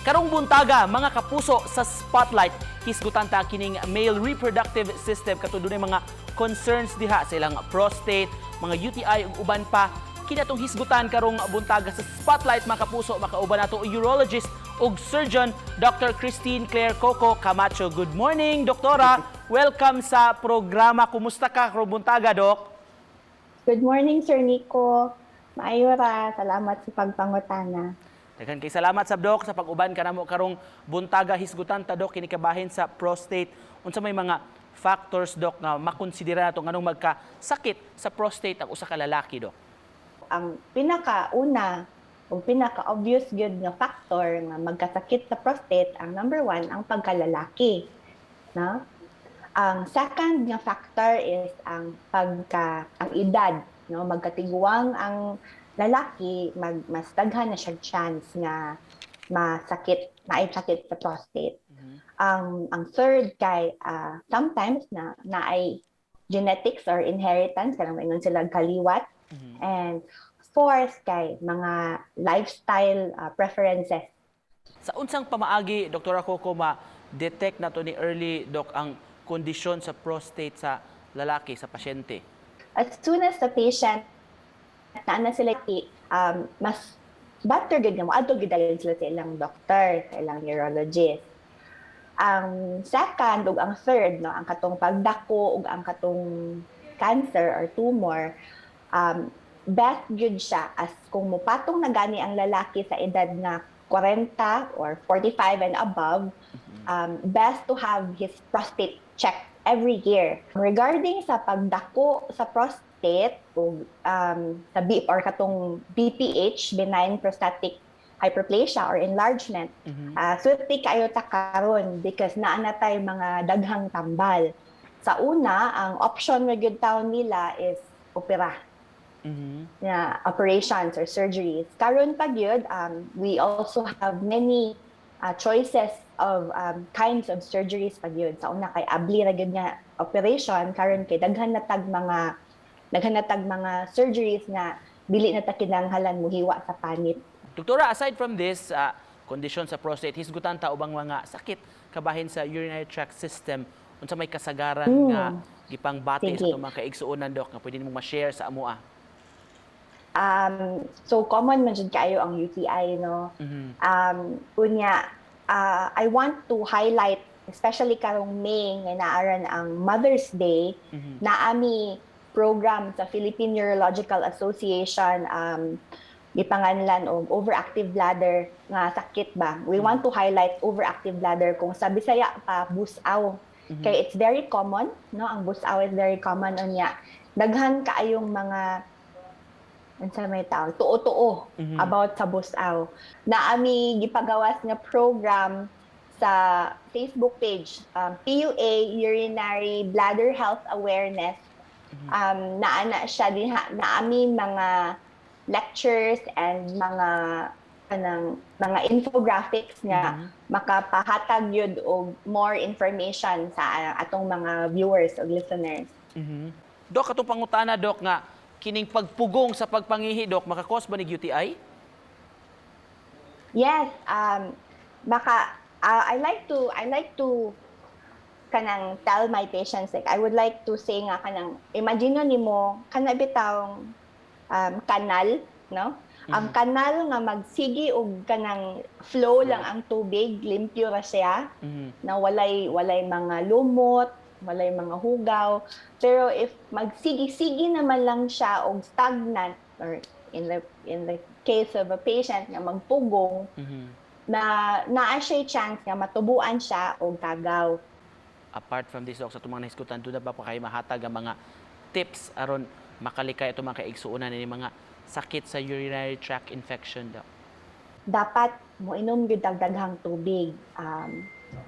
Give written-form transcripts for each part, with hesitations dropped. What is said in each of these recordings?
Karong buntaga, mga kapuso, sa Spotlight, hisgutan ta kining male reproductive system kato dunay mga concerns diha sa ilang prostate, mga UTI ug uban pa. Kini atong hisgutan karong buntaga sa Spotlight, mga kapuso, makauban nato urologist ug surgeon Dr. Christine Claire Coco Camacho. Good morning, doktora. Welcome sa programa. Kumusta ka karong buntaga, Dok? Good morning, Sir Nico. Maayo ra. Salamat sa pagpangutana. Daghan kay salamat sa Dok sa pag-uban kanamo karong buntaga. Hisgutan ta, Dok, kini kabahin sa prostate. Unsa may mga factors, Dok, nga makonsidera nato nganong magkasakit sa prostate ang usa ka lalaki, Dok? Ang pinakauna o pinaka-obvious gyud nga factor nga magkasakit sa prostate, ang number one, ang pagkalalaki. No? Ang second nga factor is ang edad, no? Magkatiguang ang lalaki, mas daghan na siya chance nga masakit, naay sakit sa prostate. Ang third kay sometimes na naay genetics or inheritance, kanang maingon sila kaliwat. And fourth kay mga lifestyle preferences. Sa unsang pamaagi, Dr. Coco, ma-detect nato ni early, Dok, ang kondisyon sa prostate sa lalaki, sa pasyente? As soon as the patient na sila, mas better gud nga moadto gud dayon sila sa ilang doctor, sa ilang urologist. Ang second ug ang third, no, ang katong pagdako ug ang katong cancer or tumor, best gyud siya as kung mupatong na gani ang lalaki sa edad nga 40 or 45 and above, best to have his prostate checked every year. Regarding sa pagdako sa prostate o sa B or katong BPH, benign prostatic hyperplasia or enlargement, swerte kayo ta karon because naa na tay mga daghang tambal. Sa una, ang option ra gyud taon nila is opera na operations or surgeries. Karon pa gyud, we also have many choices of kinds of surgeries pa gyud. Sa una kay abli ra gyud nga operation, karon kay daghan na tag mga surgeries nga dili na ta kinahanglan muhiwa sa panit. Doktora, aside from this kondisyon sa prostate, hisgutan ta ubang mga sakit kabahin sa urinary tract system. Unsa may kasagaran nga gipangbati sa Sige. Atong mga kaigsuonan, Dok, nga pwede nimong ma-share sa amoa? So common man jud kaayo ang UTI, no? Unya, I want to highlight, especially karong May nga naa ran ang Mother's Day, naa mi program sa Philippine Urological Association, gipanganlan og overactive bladder nga sakit ba. We want to highlight overactive bladder, kung sa Bisaya pa, busaw. Kay it's very common, no? Ang busaw is very common, unya daghan kaayong mga, unsa may tawag, tuo-tuo about sa busaw. Naa mi gipagawas nga program sa Facebook page, PUA Urinary Bladder Health Awareness. Naa na siya dinha, naa mi mga lectures and mga kanang mga infographics nga makapahatag yun og more information sa atong mga viewers o listeners. Dok, atong pangutana, Dok, nga kining pagpugong sa pagpangihi, Dok, maka-cause ba ni UTI? Yes, baka I like to kanang tell my patients, like, I would like to say nga kanang imagine nimo kana bitawng kanal, no? Ang kanal nga magsigi og kanang flow lang ang tubig, limpyo ra siya, na walay mga lumot, walay mga hugaw. Pero if magsigi-sige naman lang siya og stagnant, or in the case of a patient nga magpugong, na naa siya chance nga matubuan siya og tagaw. Apart from this, Dok, sa itong mga nahisgutan, duna ba pa kayo mahatag ang mga tips aron makalikay itong mga kaigsuonan ni mga sakit sa urinary tract infection, Dok? Dapat moinom gyud tag daghang tubig.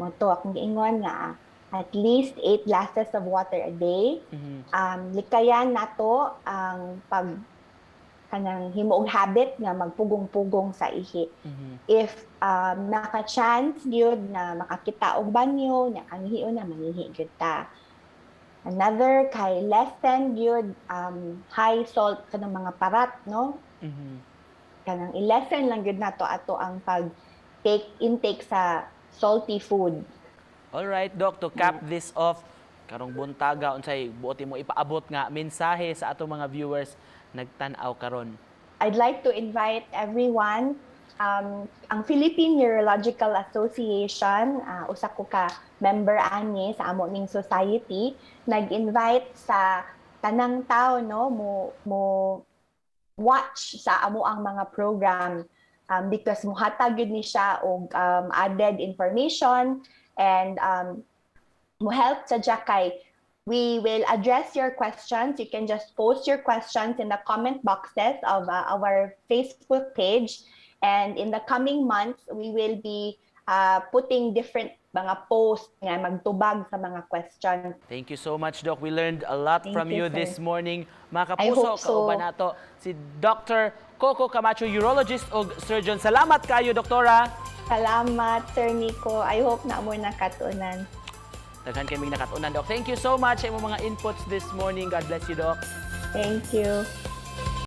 Mao to akong giingon nga at least 8 glasses of water a day. Likayan nato ang pag kanang himo og habit nga magpugong-pugong sa ihi. If naka-chance gyud na makakita og banyo, nya kangihion na, mangihi gyud ta. Another kay lessen gyud high salt, kanang mga parat, no? Kanang i-lessen lang gyud nato ato ang pag take intake sa salty food. Alright, Doc, to cap this off, karong buntaga, unsay buot mo ipaabot nga mensahe sa atong mga viewers nagtan-aw karon? I'd like to invite everyone, ang Philippine Urological Association, usa ko ka member ani sa amo ning society, nag-invite sa tanang tao, no, mo watch sa amo ang mga program because muhatag gyud ni siya og added information and mo help sa kay we will address your questions. You can just post your questions in the comment boxes of our Facebook page. And in the coming months, we will be putting different mga posts nga magtubag sa mga questions. Thank you so much, Doc. We learned a lot Thank from you, you, sir. this morning. Mga I kapuso, hope so. Kauban nato si Dr. Coco Camacho, urologist ug surgeon. Salamat kayo, Doktora. Salamat, Sir Nico. I hope naa moy nakat-unan. Daghan kami nakat-unan, Doc. Thank you so much sa imong mga inputs this morning. God bless you, Doc. Thank you.